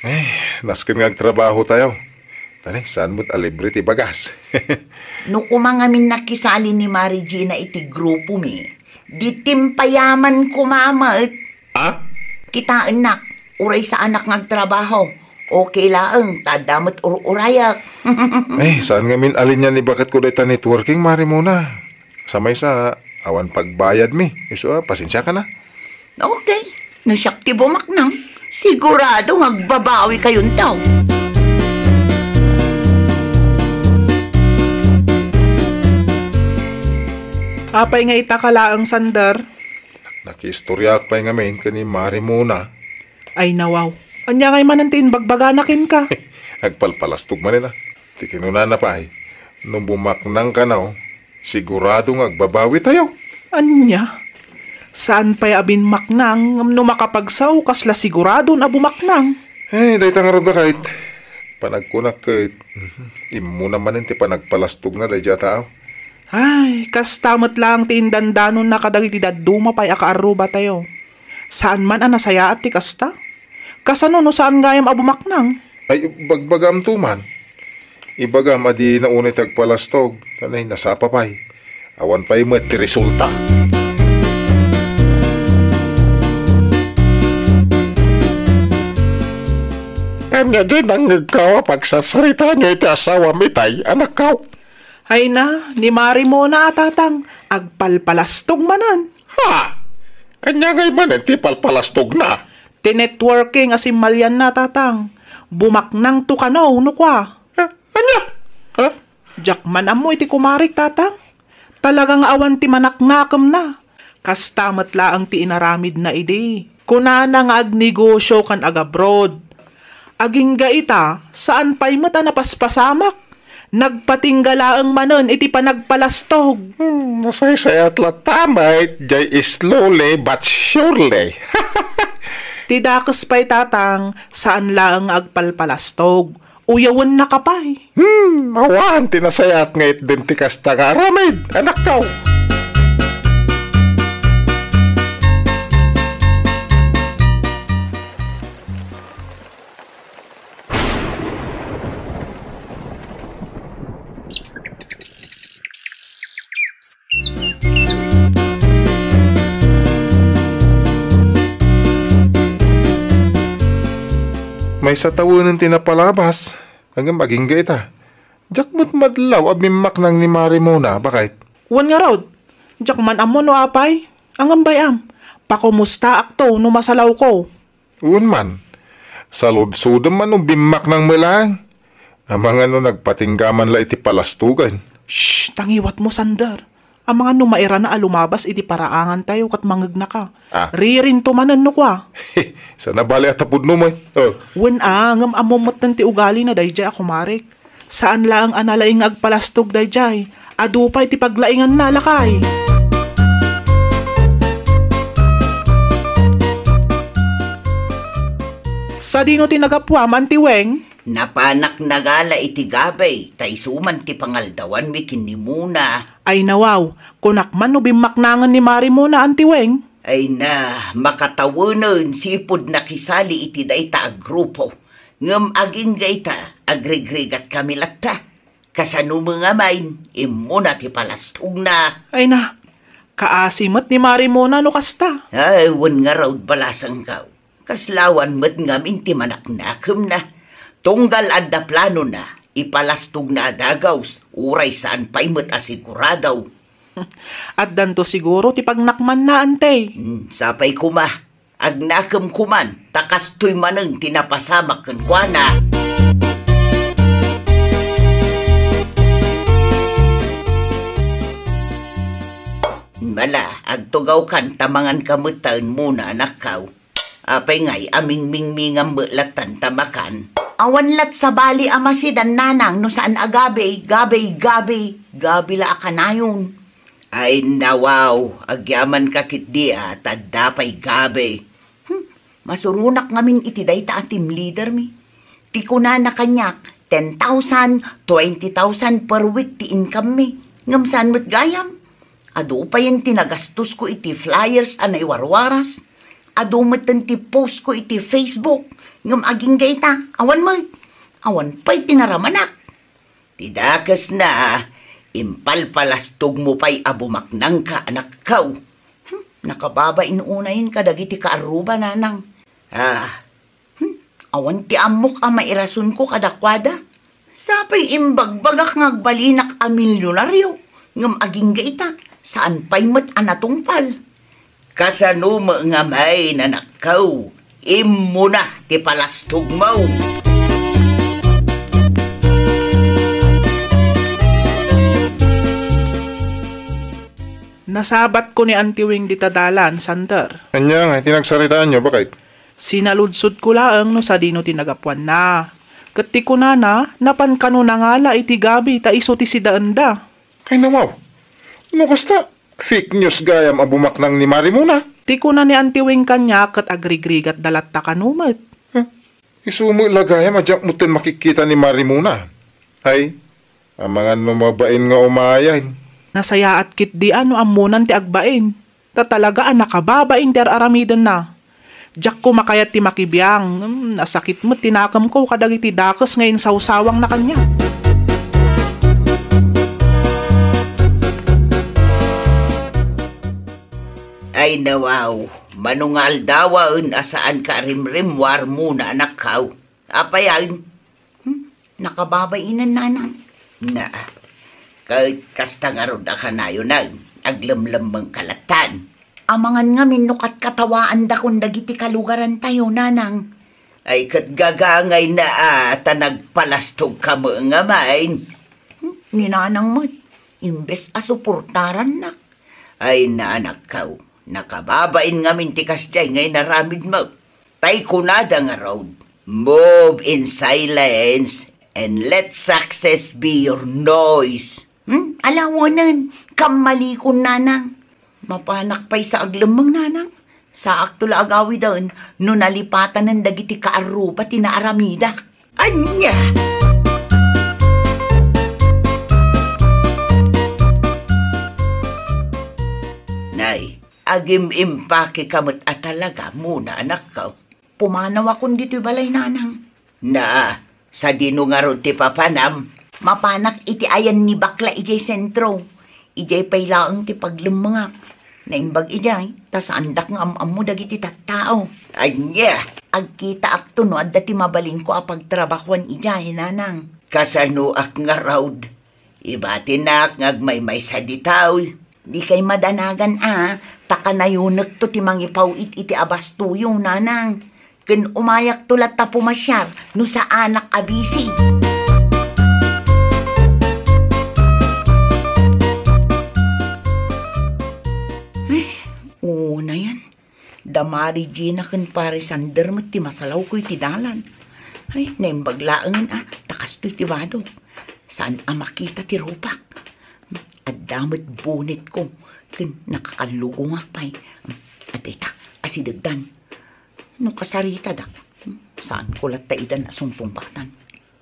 Ay, nasken nga agtrabahotayo. Tani, saan met a libre ti bagas? No koma ngamin nakisali ni Mare Gina iti grupomi, di timpayaman koma met. Ah? Kitaennak, uray saanak nga agtrabaho. Okay laeng, ta adda met ur-urayak. Ay, saan ngamin a linia ni baketko dayta networking, Mare Mona? Sa maysa, awan pagbayadmi. Isu a, pasensiakana. Okay. No siak ti bumaknang, sigurado nga agbabawikayonto. Apay nga ita ka laeng, Sander? Nakiistoriaak pay ngamin ken ni Mare Mona. Ay, nawaw. Ania ngay manen ti imbagbagana kenka? Agpalpalastog manen a. Ti kinunana pay, no bumaknang kano, sigurado nga agbabawitayo. Ania? Saan pay a bimmaknang, ngem no makapagsao, kasla siguradon a bumaknang? Eh, dayta ngarud, baket. Panagkunak ket, mhm, immuna manen ti panagpalastogna daydiay a tao. Ay, kasta met laeng ti indandanonna kadagiti dadduma pay a kaarrubatayo. Saan man a nasayaat ti kasta? Kasano no saan gayam a bumaknang? Ay, bagbagamto man. Ibagam a dina unay ti agpalastog, ta nay nasapa pay. Awan pay met ti resulta. Ania diay nangngegko a pagsarsaritaanyo iti asawam itay, anakko? Ay na, ni Mare Mona a, tatang, agpalpalastog manen. Ha? Ania ngay manen ti palpalastogna? Ti networking a simmalianna, tatang. Bumaknangto kano, no kua. Ha? Ania? Ha? Diak man ammo iti kumarik, tatang. Talaga nga awan ti manaknakemna. Kasta met laeng ti inaramidna idi. Kunana nga agnegosio ken agabroad. Agingga ita, saan pay met a napaspasamak. Nagpatingga laeng manen iti panagpalastog. Hmm, nasaysayat latta met, jay slowly but surely. Ti dakes pay, tatang, saan laeng nga agpalpalastog. Uyawennaka pay. Hmm, awan ti nasayaat nga itdem ti kasta nga aramid, anakko. Maysa tawenen ti napalabas, ngem agingga ita. Diak met madlaw a bimmaknang ni Mare Mona, baket. Wen ngarud, diak man ammo no apay. Ngem bay-am, pakumustaakto no masalawko. Wen man, saludsodem man no bimmaknang met laeng. Amangan no nagpatingga man la iti palastogen. Shh! Tangiwatmo, Sander. Amangan no mairana a lumabas iti paraangantayo ket mangegnaka. Ah. Ririnto manen no kua. Sana bale a tapudno met. Oh. Wen a, ngem ammom metten ti ugalina daydiay a kumarik. Saan laeng a nalaing nga agpalastog daydiay. Adu pay ti paglainganna, lakay. Sadino ti nagapuam, Auntie Weng? Napanak nagala iti gabi, ta isu man ti pangaldawanmi ken ni Mona. Ay nawaw, kunak man no bimmaknangen ni Mare Mona, Auntie Weng. Ay na, makatawenen sipud nakisali iti dayta a grupo. Ngem agingga ita, agrigrigatkami latta. Kasano met ngamin, immuna ti palastogna. Ay na, kaasi met ni Mare Mona no kasta. Ay, wen ngarud balasangko. Kaslawan met ngamin ti manaknakemna. Tunggal adda planona, ipalastogna a dagus, uray saan pay met a sigurado. Addanto siguro ti pagnakmanna, Auntie. Hmm, sapay koma. Agnakemko man, ta kastoy manen ti napasamak kenkuana. Mala, agtugawkan ta manganka metten, Mona, anakko. Apay ngay a mingmingmingam met lattan ta makan? Awan lat sabali a masidan, nanang, no saan a gabi, gabi, gabi, gabi la a kanayon. Ay, nawaw, agyamanka ketdi a, ta adda pay gabi. Hmm, masuronak ngamin iti dayta a team leader mi. Ti kunana kaniak, ten thousand, twenty thousand per week ti income mi. Ngem saan met gayam? Adu payen ti nagastosko iti flyers a naiwarwaras. Adu metten ti postko iti Facebook. Ngem agingga ita, awan met. Awan pay ti naramanak. Ti dakesna, impalpalastogmo pay a bumaknangka, anakko. Hmm, nakababain unayen kadagiti kaarruba, nanang. Ah, hmm, awan ti ammok a mairasonko kadakuada. Sapay imbagbagak nga agbalinak a milionario, ngem agingga ita, saan pay met a natungpal. Kasano met ngamin, anakko? Immuna ti palastogmo. Nasabatko ni Auntie Wing dita dalan, Sander. Ania nga iti nagsaritaanyo, baket? Sinaludsodko laeng no sadino ti nagapuanna. Ket ti kunana, napan kano nangala iti gabi ta isu ti sidaenda. Kayna, wow. No kasta, fake news gayam a bumaknang ni Mari Mona. Ti kuna ni Auntie Wing kaniak ket agrigrigatda latta kano met. Huh? Isu met la gayam a diak metten makikkita ni Mari Mona. Ay, amangan no mabain nga umayen. Nasayaat ketdi a no ammonan ti agbain. Ta talaga a nakababain ti ar-aramidenna. Diakko makayat ti makibiang. Hmm, nasakit met ti nakemko kadagiti dakes nga insawsawangna kaniak. Ay, nawaw, mano nga aldawen a saanka a rimrimmuar, Mona, anakko. Apay, ay, Hmm? Nakababainen, nanang. Na, ket kasta ngarud a kanayon, aglemlemmengka lattan. Amangan ngamin no katkatawaandakon dagiti kalugarantayo, nanang. Ay, ket gagangayna a ta nagpalastogka met ngamin. Hmm? Ni nanang met, imbes a suportarannak. Ay, anakko, nakababain ngamin ti kasdiay nga inaramidmo. Tay kunada ngarud, "Move in silence and let success be your noise." Hmm? Ala, wen, kammalikon, nanang. Mapanak pay sa aglemmeng, nanang. Saakto la agawiden no nalipatanen dagiti kaarruba ti naaramidak. Ania? Nay, agim-impakeka met a talaga, Mona, anakko. Pumanawakon ditoy balay, nanang. Na, sadino ngarud ti papanam? Mapanak iti ayan ni Bakla idiay sentro. Idiay pay laeng ti paglemmengak. Naimbag idiay, ta saandak nga am-ammo dagiti tattao. Ania? Agkitaakto no adda ti mabalinko a pagtrabahuan idiay, nanang. Kasanoak ngarud? Ibatinak nga agmaymaysa ditoy. Dikay madanagan a, ta kanayonekto ti mangipaw-it iti abastoyo, nanang. Ken umayakto latta pumasiar no saanak a busy. Ay, unayan. Da Mari Gina ken Pare Sander met ti masalawko iti dalan. Ay, naimbag laengen a, ta kastoy ti badok. Saan a makita ti rupak. Adda met bonetko, ken nakakallugongak pay. Adda ita, asidegdan. No kasaritadak, saanko latta idan a sungsungpatan.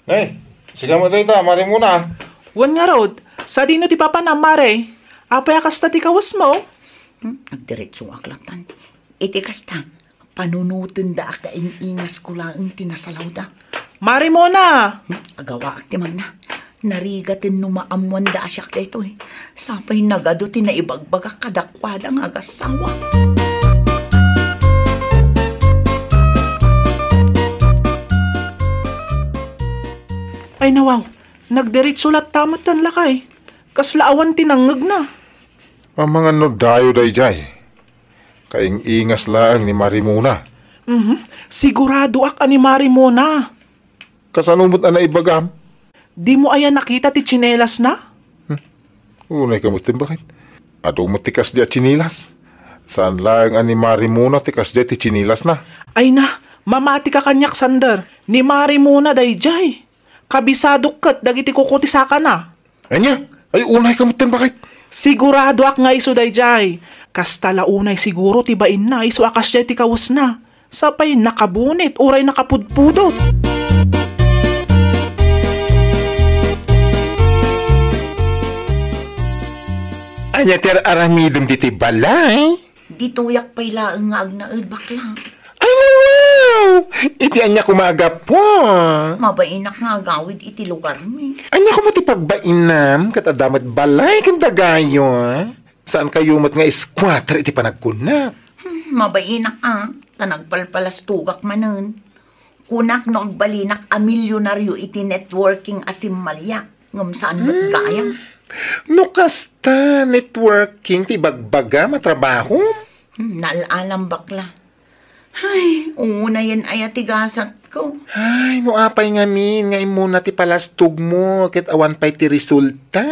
Nay, sika met dayta, Mari Mona. Wen ngarud, sadino ti papanam, Mare? Apay a kasta ti kawesmo? Hmm, agdiretsoak lattan. Iti kasta, panunotendaak a in-ingasko laeng ti nasalawda. Mari Mona! Hmm, agawaak ti magna. Narigaten no maammoanda a siak daytoy. Sapay nagadu ti naibagbagak kadakuada nga agassawa. Ay, nawaw, nagdiretso latta metten, lakay. Kasla awan ti nangngegna. Amangan no dayo daydiay. Kaing-ingas laeng ni Mari Mona. Mhm. Siguradoak a ni Mari Mona. Kasano met a naibagam? Dimo aya nakita ti tsinelasna? Hmm. Unay ka met, bakit? Adu met ti kasdi a tsinelas. Saan laeng a ni Mari Mona ti kasdi ti tsinelasna. Ay na, mamatika kaniak, Sander. Ni Mari Mona daydiay. Kabisadok ket dagiti kuko ti sakana. Ania? Ay, unay ka met, bakit? Siguradoak nga isu daydiay. Kasta la unay siguro ti bainna, isu a kasdiay ti kawesna. Sapay nakabunit, uray nakapudpudot. Ania ti ar-aramidem ditoy balay? Ditoyak pay laeng nga agnaed, bakla. Ay, no, wow! Iti ania koma a gapu? Mabainak nga agawid iti lugarmi. Ania koma ti pagbainam ket adda met balay ken dagayo, a? Saan kayo met nga squatter iti panagkunak? Hmm, mabainak, a, ta nagpalpalastugak manen. Kunak no agbalinak a milyonaryo iti networking a simmaliak, ngem saan met gayam. No kasta, networking ti ibagbagam a trabaho? Hmm, naal-alam, bakla. Ay, unayen aya ti gasatko. Ay, no apay ngamin nga immuna ti palastogmo ket awan pay ti resulta?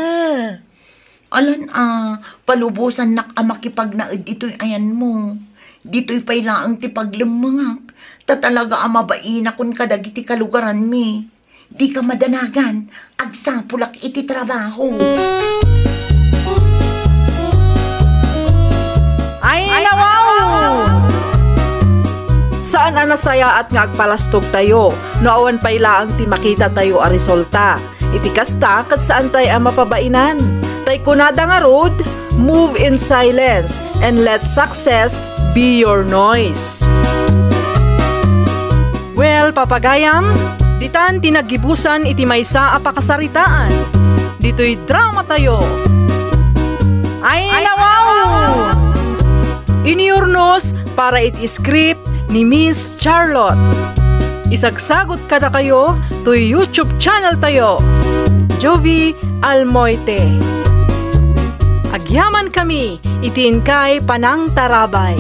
Alan a, palubosannak a makipagnaed itoy ayanmo. Ditoy pay laeng ti paglemmengak, ta talaga a mabainakon kadagiti kalugaranmi. Dika madanagan, agsapulak iti trabaho. Ay, nawaw! Saan a nasayaat nga agpalastogtayo no awan pay laeng ti makitatayo a resulta. Iti kasta, ket saantay a mapabainan. Tay kunada ngarud, "Move in silence and let success be your noise." Well, papagayam, ditan ti naggibusan iti maysa a pakasaritaan. Ditoy dramatayo. Ay, nawaw! Iniurnos para iti script ni Miss Charlotte. Isagsagot kadakayo toy YouTube channel tayo, Jovie Almoite. Agyaman kami iti inkay panangtarabay.